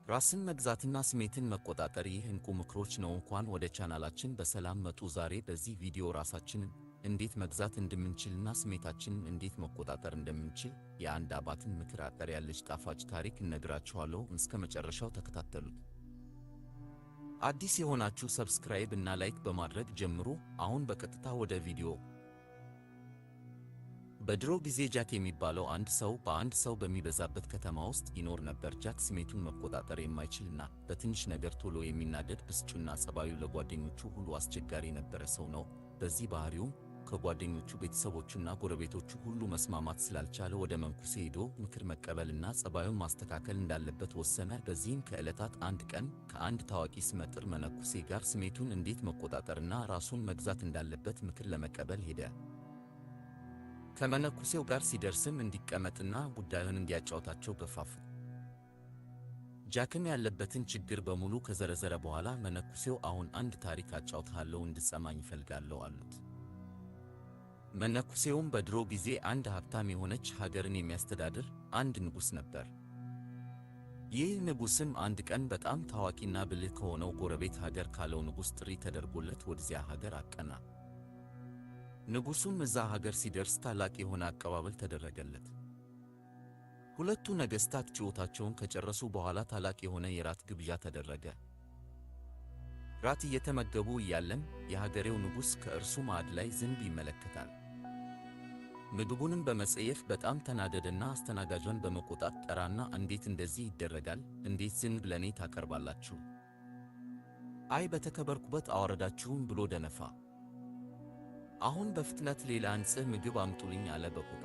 ራስን መግዛትና ስሜትን መቆጣጠር ይህ እንቁ ምክሮች ነው። እንኳን ወደ ቻናላችን በሰላም መጡ። ዛሬ በዚህ ቪዲዮ ራሳችንን እንዴት መግዛት እንደምንችልና ስሜታችንን እንዴት መቆጣጠር እንደምንችል የአንድ አባትን ምክር አጠር ያለች ጣፋጭ ታሪክ እነግራችኋለሁ። እስከ መጨረሻው ተከታተሉት። አዲስ የሆናችሁ subscribe እና like በማድረግ ጀምሩ። አሁን በቀጥታ ወደ ቪዲዮ። በድሮ ጊዜ ጃክ የሚባለው አንድ ሰው በአንድ ሰው በሚበዛበት ከተማ ውስጥ ይኖር ነበር። ጃክ ስሜቱን መቆጣጠር የማይችልና በትንሽ ነገር ቶሎ የሚናደድ ብስጩና ጸባዩ ለጓደኞቹ ሁሉ አስቸጋሪ የነበረ ሰው ነው። በዚህ ባህሪውም ከጓደኞቹ ቤተሰቦቹና ጎረቤቶቹ ሁሉ መስማማት ስላልቻለ ወደ መንኩሴ ሄዶ ምክር መቀበልና ጸባዩን ማስተካከል እንዳለበት ወሰነ። በዚህም ከዕለታት አንድ ቀን ከአንድ ታዋቂ ስመጥር መነኩሴ ጋር ስሜቱን እንዴት መቆጣጠርና ራሱን መግዛት እንዳለበት ምክር ለመቀበል ሄደ። ከመነኩሴው ጋር ሲደርስም እንዲቀመጥና ጉዳዩን እንዲያጫውታቸው ገፋፉ። ጃክም ያለበትን ችግር በሙሉ ከዘረዘረ በኋላ መነኩሴው አሁን አንድ ታሪክ አጫውትሃለሁ፣ እንድትሰማኝ እፈልጋለሁ አሉት። መነኩሴውም በድሮ ጊዜ አንድ ሀብታም የሆነች ሀገርን የሚያስተዳድር አንድ ንጉሥ ነበር። ይህ ንጉሥም አንድ ቀን በጣም ታዋቂና ብልህ ከሆነው ጎረቤት ሀገር ካለው ንጉሥ ጥሪ ተደርጎለት ወደዚያ ሀገር አቀና። ንጉሡም እዛ ሀገር ሲደርስ ታላቅ የሆነ አቀባበል ተደረገለት። ሁለቱ ነገሥታት ጭውውታቸውን ከጨረሱ በኋላ ታላቅ የሆነ የራት ግብዣ ተደረገ። ራት እየተመገቡ እያለም የሀገሬው ንጉሥ ከእርሱ ማዕድ ላይ ዝንብ ይመለከታል። ምግቡንም በመጸየፍ በጣም ተናደደና አስተናጋጇን በመቆጣት ጠራና እንዴት እንደዚህ ይደረጋል? እንዴት ዝንብ ለእኔ ታቀርባላችሁ? አይ በተከበርኩበት አወረዳችሁም ብሎ ደነፋ። አሁን በፍጥነት ሌላ ንጹህ ምግብ አምጡልኝ አለ በቁጣ።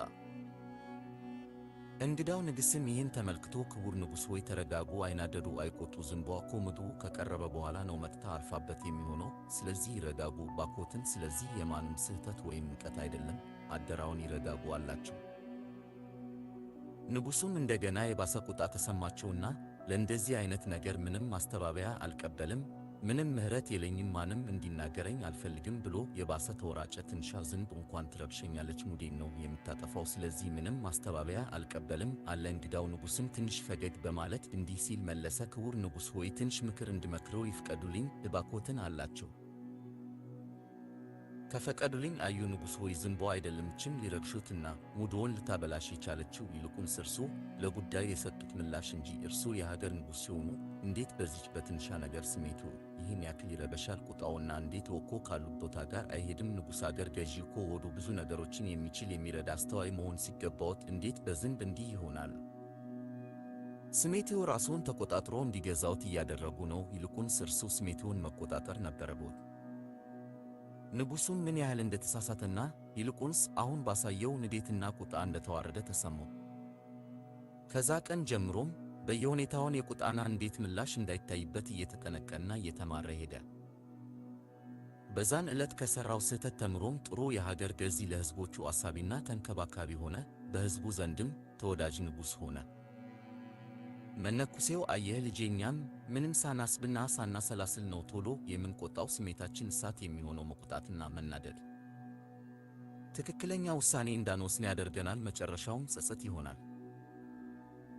እንግዳው ንጉሥም ይህን ተመልክቶ ክቡር ንጉሥ ሆይ ተረጋጉ፣ አይናደዱ፣ አይቆጡ። ዝንቧ እኮ ምግቡ ከቀረበ በኋላ ነው መጥታ አርፋበት የሚሆነው። ስለዚህ ይረጋጉ ባኮትን። ስለዚህ የማንም ስህተት ወይም ንቀት አይደለም፣ አደራውን ይረጋጉ አላቸው። ንጉሡም እንደገና የባሰ ቁጣ ተሰማቸውና ለእንደዚህ አይነት ነገር ምንም ማስተባበያ አልቀበልም፣ ምንም ምህረት የለኝም፣ ማንም እንዲናገረኝ አልፈልግም ብሎ የባሰ ተወራጨ። ትንሿ ዝንብ እንኳን ትረብሸኛለች፣ ሙዴን ነው የምታጠፋው፣ ስለዚህ ምንም ማስተባበያ አልቀበልም አለ። እንግዳው ንጉሥም ትንሽ ፈገግ በማለት እንዲህ ሲል መለሰ፣ ክቡር ንጉሥ ሆይ ትንሽ ምክር እንድመክረው ይፍቀዱልኝ እባኮትን አላቸው። ከፈቀዱልኝ አዩ ንጉሥ ሆይ ዝንቧ አይደለችም ሊረብሹትና ሙድዎን ልታበላሽ የቻለችው፣ ይልቁንስ እርሶ ለጉዳዩ የሰጡት ምላሽ እንጂ። እርሶ የሀገር ንጉሥ ሲሆኑ እንዴት በዚች በትንሿ ነገር ስሜቱ ይህን ያክል ይረበሻል? ቁጣውና እንዴት እኮ ካሉት ቦታ ጋር አይሄድም። ንጉሥ አገር ገዢ እኮ ወዱ ብዙ ነገሮችን የሚችል የሚረዳ አስተዋይ መሆን ሲገባዎት እንዴት በዝንብ እንዲህ ይሆናሉ? ስሜትዎ ራስዎን ተቆጣጥሮ እንዲገዛዎት እያደረጉ ነው። ይልቁንስ እርሶ ስሜትዎን መቆጣጠር ነበረብዎት። ንጉሡም ምን ያህል እንደተሳሳተና ይልቁንስ አሁን ባሳየው ንዴትና ቁጣ እንደተዋረደ ተሰማው። ከዛ ቀን ጀምሮም በየሁኔታውን የቁጣና እንዴት ምላሽ እንዳይታይበት እየተጠነቀና እየተማረ ሄደ። በዛን ዕለት ከሠራው ስህተት ተምሮም ጥሩ የሀገር ገዢ፣ ለሕዝቦቹ አሳቢና ተንከባካቢ ሆነ። በሕዝቡ ዘንድም ተወዳጅ ንጉሥ ሆነ። መነኩሴው አየህ ልጄ፣ እኛም ምንም ሳናስብና ሳናሰላስል ነው ቶሎ የምንቆጣው። ስሜታችን እሳት የሚሆነው መቆጣትና መናደድ ትክክለኛ ውሳኔ እንዳንወስን ያደርገናል። መጨረሻውም ጸጸት ይሆናል።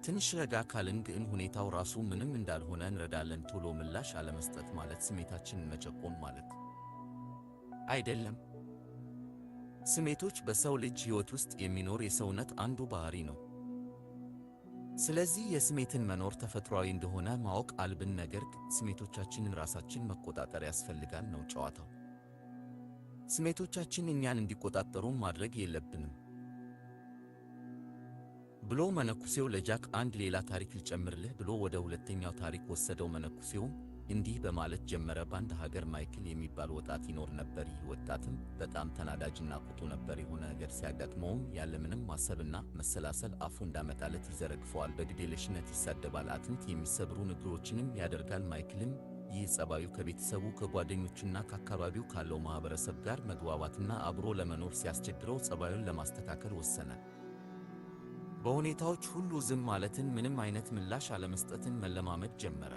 ትንሽ ረጋ ካልን ግን ሁኔታው ራሱ ምንም እንዳልሆነ እንረዳለን። ቶሎ ምላሽ አለመስጠት ማለት ስሜታችንን መጨቆን ማለት አይደለም። ስሜቶች በሰው ልጅ ሕይወት ውስጥ የሚኖር የሰውነት አንዱ ባህሪ ነው። ስለዚህ የስሜትን መኖር ተፈጥሯዊ እንደሆነ ማወቅ አለብን። ነገር ግን ስሜቶቻችንን ራሳችን መቆጣጠር ያስፈልጋል ነው ጨዋታው። ስሜቶቻችን እኛን እንዲቆጣጠሩ ማድረግ የለብንም ብሎ መነኩሴው ለጃክ አንድ ሌላ ታሪክ ልጨምርልህ ብሎ ወደ ሁለተኛው ታሪክ ወሰደው። መነኩሴውም እንዲህ በማለት ጀመረ። በአንድ ሀገር ማይክል የሚባል ወጣት ይኖር ነበር። ይህ ወጣትም በጣም ተናዳጅና ቁጡ ነበር። የሆነ ነገር ሲያጋጥመውም ያለምንም ማሰብና መሰላሰል አፉ እንዳመጣለት ይዘረግፈዋል። በግዴለሽነት ይሳደባል፣ አጥንት የሚሰብሩ ንግግሮችንም ያደርጋል። ማይክልም ይህ ጸባዩ ከቤተሰቡ ከጓደኞቹና ከአካባቢው ካለው ማህበረሰብ ጋር መግባባትና አብሮ ለመኖር ሲያስቸግረው ጸባዩን ለማስተካከል ወሰነ። በሁኔታዎች ሁሉ ዝም ማለትን፣ ምንም አይነት ምላሽ አለመስጠትን መለማመድ ጀመረ።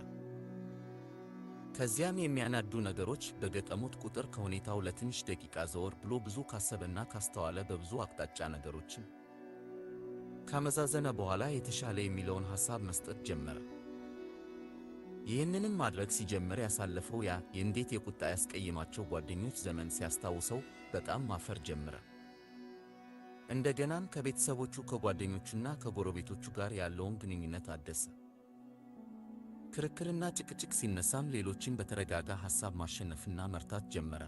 ከዚያም የሚያናዱ ነገሮች በገጠሙት ቁጥር ከሁኔታው ለትንሽ ደቂቃ ዘወር ብሎ ብዙ ካሰበና ካስተዋለ በብዙ አቅጣጫ ነገሮችን ካመዛዘነ በኋላ የተሻለ የሚለውን ሐሳብ መስጠት ጀመረ። ይህንንም ማድረግ ሲጀምር ያሳለፈው ያ የእንዴት የቁጣ ያስቀየማቸው ጓደኞች ዘመን ሲያስታውሰው በጣም ማፈር ጀመረ። እንደገናም ከቤተሰቦቹ ከጓደኞቹና ከጎረቤቶቹ ጋር ያለውን ግንኙነት አደሰ። ክርክርና ጭቅጭቅ ሲነሳም ሌሎችን በተረጋጋ ሐሳብ ማሸነፍና መርታት ጀመረ።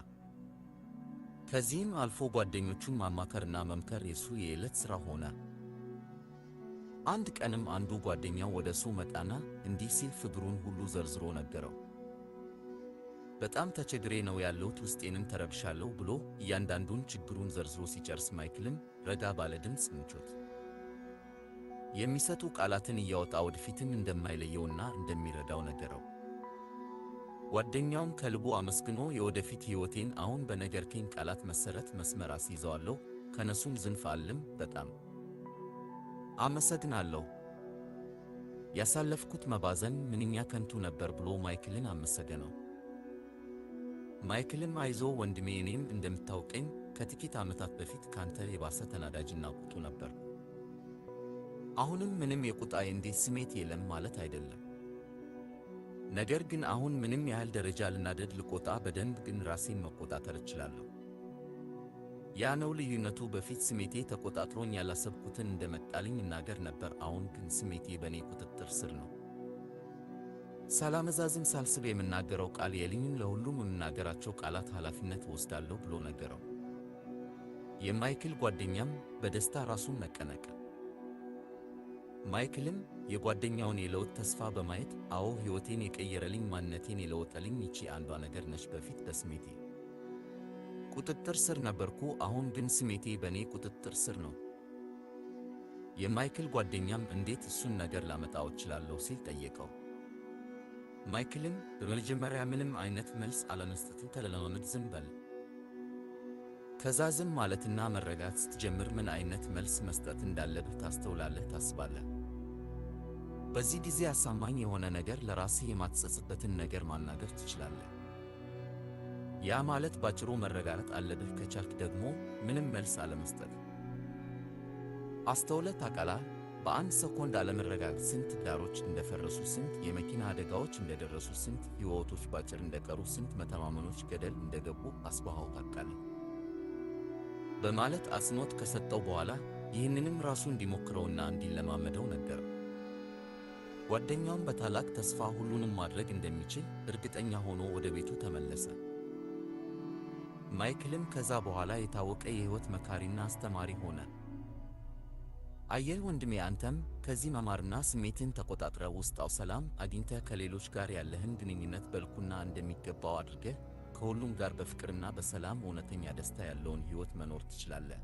ከዚህም አልፎ ጓደኞቹን ማማከርና መምከር የሱ የዕለት ሥራ ሆነ። አንድ ቀንም አንዱ ጓደኛው ወደ እሱ መጣና እንዲህ ሲል ፍግሩን ሁሉ ዘርዝሮ ነገረው። በጣም ተቸግሬ ነው ያለሁት፣ ውስጤንም ተረብሻለሁ ብሎ እያንዳንዱን ችግሩን ዘርዝሮ ሲጨርስ ማይክልም ረጋ ባለ ድምፅ ምቾት የሚሰጡ ቃላትን እያወጣ ወደፊትም እንደማይለየውና እንደሚረዳው ነገረው። ጓደኛውም ከልቡ አመስግኖ የወደፊት ሕይወቴን አሁን በነገርከኝ ቃላት መሰረት መስመር አስይዘዋለሁ፣ ከነሱም ዝንፍ አልልም፣ በጣም አመሰግናለሁ። ያሳለፍኩት መባዘን ምንኛ ከንቱ ነበር ብሎ ማይክልን አመሰገነው። ማይክልም አይዞ ወንድሜ፣ እኔም እንደምታውቀኝ ከጥቂት ዓመታት በፊት ካንተ የባሰ ተናዳጅና ቁጡ ነበር። አሁንም ምንም የቁጣ የንዴት ስሜት የለም ማለት አይደለም። ነገር ግን አሁን ምንም ያህል ደረጃ ልናደድ ልቆጣ፣ በደንብ ግን ራሴን መቆጣጠር እችላለሁ። ያ ነው ልዩነቱ። በፊት ስሜቴ ተቆጣጥሮኝ ያላሰብኩትን እንደመጣልኝ እናገር ነበር። አሁን ግን ስሜቴ በእኔ ቁጥጥር ስር ነው። ሳላመዛዝን ሳልስብ የምናገረው ቃል የለኝም። ለሁሉም የምናገራቸው ቃላት ኃላፊነት እወስዳለሁ ብሎ ነገረው። የማይክል ጓደኛም በደስታ ራሱን ነቀነቀ። ማይክልም የጓደኛውን የለውጥ ተስፋ በማየት አዎ ሕይወቴን የቀየረልኝ ማንነቴን የለወጠልኝ ይቺ አንዷ ነገር ነች። በፊት በስሜቴ ቁጥጥር ስር ነበርኩ፣ አሁን ግን ስሜቴ በእኔ ቁጥጥር ስር ነው። የማይክል ጓደኛም እንዴት እሱን ነገር ላመጣው እችላለሁ ሲል ጠየቀው። ማይክልም በመጀመሪያ ምንም አይነት መልስ አለመስጠትን ተለማመድ፣ ዝም በል። ከዛ ዝም ማለትና መረጋት ስትጀምር ምን አይነት መልስ መስጠት እንዳለብህ ታስተውላለህ፣ ታስባለህ። በዚህ ጊዜ አሳማኝ የሆነ ነገር ለራስህ የማትጸጽበትን ነገር ማናገር ትችላለህ። ያ ማለት ባጭሩ መረጋጋት አለብህ። ከቻልክ ደግሞ ምንም መልስ አለመስጠት። አስተውለህ ታውቃለህ? በአንድ ሰኮንድ አለመረጋጋት ስንት ትዳሮች እንደፈረሱ፣ ስንት የመኪና አደጋዎች እንደደረሱ፣ ስንት ሕይወቶች ባጭር እንደቀሩ፣ ስንት መተማመኖች ገደል እንደገቡ አስበኸው ታውቃለህ? በማለት አጽንኦት ከሰጠው በኋላ ይህንንም ራሱ እንዲሞክረውና እንዲለማመደው ነገረው። ጓደኛውም በታላቅ ተስፋ ሁሉንም ማድረግ እንደሚችል እርግጠኛ ሆኖ ወደ ቤቱ ተመለሰ። ማይክልም ከዛ በኋላ የታወቀ የሕይወት መካሪና አስተማሪ ሆነ። አየህ ወንድሜ፣ አንተም ከዚህ መማርና ስሜትን ተቆጣጥረህ ውስጣዊ ሰላም አግኝተህ ከሌሎች ጋር ያለህን ግንኙነት በልኩና እንደሚገባው አድርገህ ከሁሉም ጋር በፍቅርና በሰላም እውነተኛ ደስታ ያለውን ሕይወት መኖር ትችላለህ።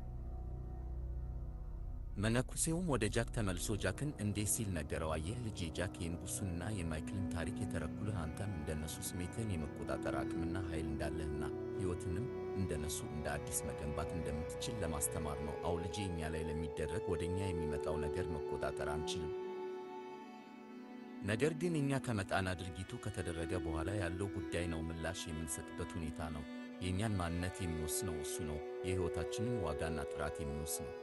መነኩሴውም ወደ ጃክ ተመልሶ ጃክን እንዲህ ሲል ነገረው። አየህ ልጄ ጃክ፣ የንጉሱንና የማይክልን ታሪክ የተረኩልህ አንተም እንደነሱ ስሜትህን የመቆጣጠር አቅምና ኃይል እንዳለህና ሕይወትንም እንደነሱ እንደ አዲስ መገንባት እንደምትችል ለማስተማር ነው። አዎ ልጄ፣ እኛ ላይ ለሚደረግ ወደኛ የሚመጣው ነገር መቆጣጠር አንችልም። ነገር ግን እኛ ከመጣና ድርጊቱ ከተደረገ በኋላ ያለው ጉዳይ ነው ምላሽ የምንሰጥበት ሁኔታ ነው። የእኛን ማንነት የሚወስነው እሱ ነው። የሕይወታችንን ዋጋና ጥራት የሚወስነው።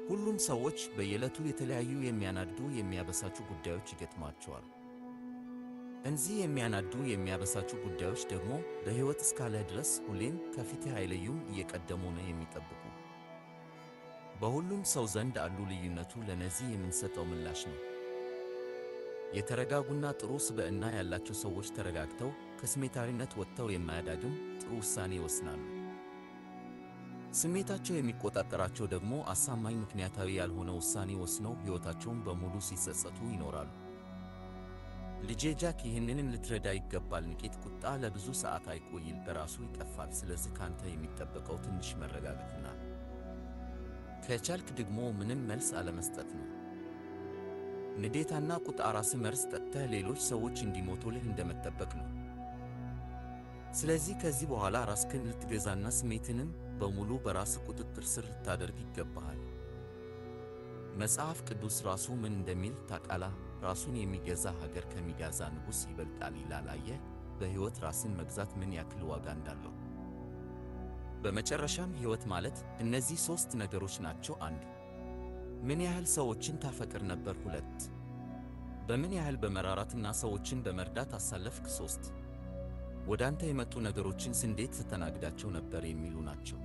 ሁሉም ሰዎች በየዕለቱ የተለያዩ የሚያናድዱ የሚያበሳጩ ጉዳዮች ይገጥሟቸዋል። እነዚህ የሚያናድዱ የሚያበሳጩ ጉዳዮች ደግሞ በሕይወት እስካለህ ድረስ ሁሌም ከፊትህ አይለዩም፣ እየቀደሙ ነው የሚጠብቁ። በሁሉም ሰው ዘንድ አሉ። ልዩነቱ ለነዚህ የምንሰጠው ምላሽ ነው። የተረጋጉና ጥሩ ስብዕና ያላቸው ሰዎች ተረጋግተው ከስሜታዊነት ወጥተው የማያዳግም ጥሩ ውሳኔ ይወስናሉ። ስሜታቸው የሚቆጣጠራቸው ደግሞ አሳማኝ ምክንያታዊ ያልሆነ ውሳኔ ወስነው ሕይወታቸውን በሙሉ ሲጸጸቱ ይኖራሉ። ልጄ ጃክ፣ ይህንንም ልትረዳ ይገባል። ንቄት፣ ቁጣ ለብዙ ሰዓት አይቆይል፣ በራሱ ይጠፋል። ስለዚህ ካንተ የሚጠበቀው ትንሽ መረጋጋትና ከቻልክ ደግሞ ምንም መልስ አለመስጠት ነው። ንዴታና ቁጣ ራስ መርዝ ጠጥተህ ሌሎች ሰዎች እንዲሞቱልህ እንደመጠበቅ ነው። ስለዚህ ከዚህ በኋላ ራስህን ልትገዛና ስሜትንም በሙሉ በራስ ቁጥጥር ስር ልታደርግ ይገባሃል። መጽሐፍ ቅዱስ ራሱ ምን እንደሚል ታውቃለህ? ራሱን የሚገዛ ሀገር ከሚገዛ ንጉሥ ይበልጣል ይላል። አየህ፣ በሕይወት ራስን መግዛት ምን ያክል ዋጋ እንዳለው። በመጨረሻም ሕይወት ማለት እነዚህ ሦስት ነገሮች ናቸው። አንድ፣ ምን ያህል ሰዎችን ታፈቅር ነበር? ሁለት፣ በምን ያህል በመራራትና ሰዎችን በመርዳት አሳለፍክ? 3 ወደ አንተ የመጡ ነገሮችን እንዴት ስተናግዳቸው ነበር? የሚሉ ናቸው።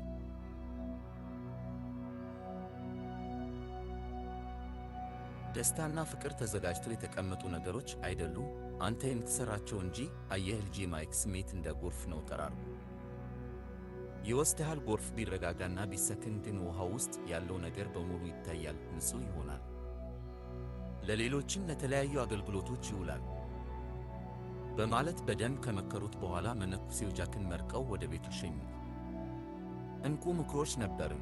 ደስታና ፍቅር ተዘጋጅተው የተቀመጡ ነገሮች አይደሉም፣ አንተ የምትሰራቸው እንጂ። አየህ ልጄ ማይክ፣ ስሜት እንደ ጎርፍ ነው፣ ጠራርጎ ይወስድሃል። ጎርፍ ቢረጋጋና ቢሰክን ግን ውሃ ውስጥ ያለው ነገር በሙሉ ይታያል፣ ንጹህ ይሆናል፣ ለሌሎችም ለተለያዩ አገልግሎቶች ይውላል በማለት በደንብ ከመከሩት በኋላ መነኩሴው ጃክን መርቀው ወደ ቤቱ ሸኙት። እንቁ ምክሮች ነበርን።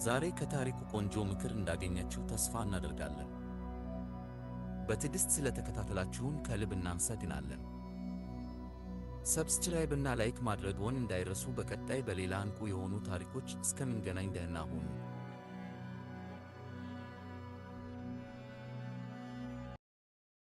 ዛሬ ከታሪኩ ቆንጆ ምክር እንዳገኛችሁ ተስፋ እናደርጋለን። በትዕግስት ስለተከታተላችሁን ከልብ እናመሰግናለን። Subscribe እና like ማድረግዎን እንዳይረሱ። በቀጣይ በሌላ እንቁ የሆኑ ታሪኮች እስከምንገናኝ ደህና ሁኑ።